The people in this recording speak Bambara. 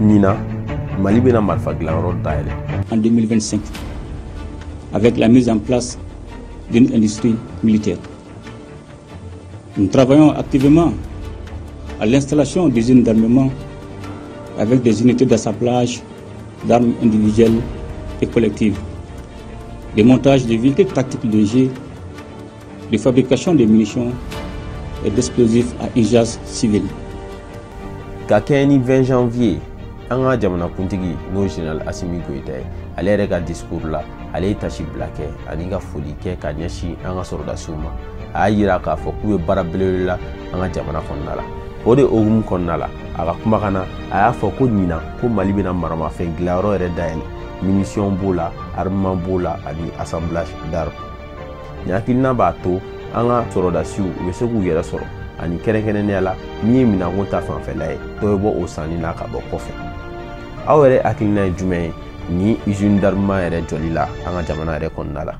Ɲinan, Mali bɛna marifa dilanyɔrɔ dayɛlɛ. En 2025, avec la mise en place d'une industrie militaire. Nous travaillons activement à l'installation d'usines d'armement avec des unités d'assemblage d'armes individuelles et collectives, de montage de véhicules tactiques légers, de fabrication de munitions et d'explosifs à usage civil. Ka kɛɲɛ ni 20 janvier, an ka jamanakuntigi, n'o général Assimi Goïta ye, ale yɛrɛ ka discours la, ale ye tasi bila kɛ ani ka foli kɛ ka ɲɛsin an ka sɔrɔdasiw ma. A y'a yira k'a fɔ k'u ye baara belebele la an ka jamana kɔnɔna la. O de hokumu kɔnɔna la, a ka kumakan na, a y'a fɔ ko ɲinan ko Mali bɛna maramafɛn dilanyɔrɔ yɛrɛ dayɛlɛ, munition b'o la, armement b'o la ani assemblage d'armes. Nin hakilina b'a to an ka sɔrɔdasiw u bɛ se k'u yɛrɛ sɔrɔ, ani kɛrɛnkɛrɛnnenya la, min ye minɛnko ta fanfɛla ye, dɔ bɛ bɔ o sanni na ka bɔ kɔfɛ. Aw yɛrɛ hakilina ye jumɛn ye ni usine d'armement yɛrɛ jɔli la an ka jamana yɛrɛ kɔnɔna la?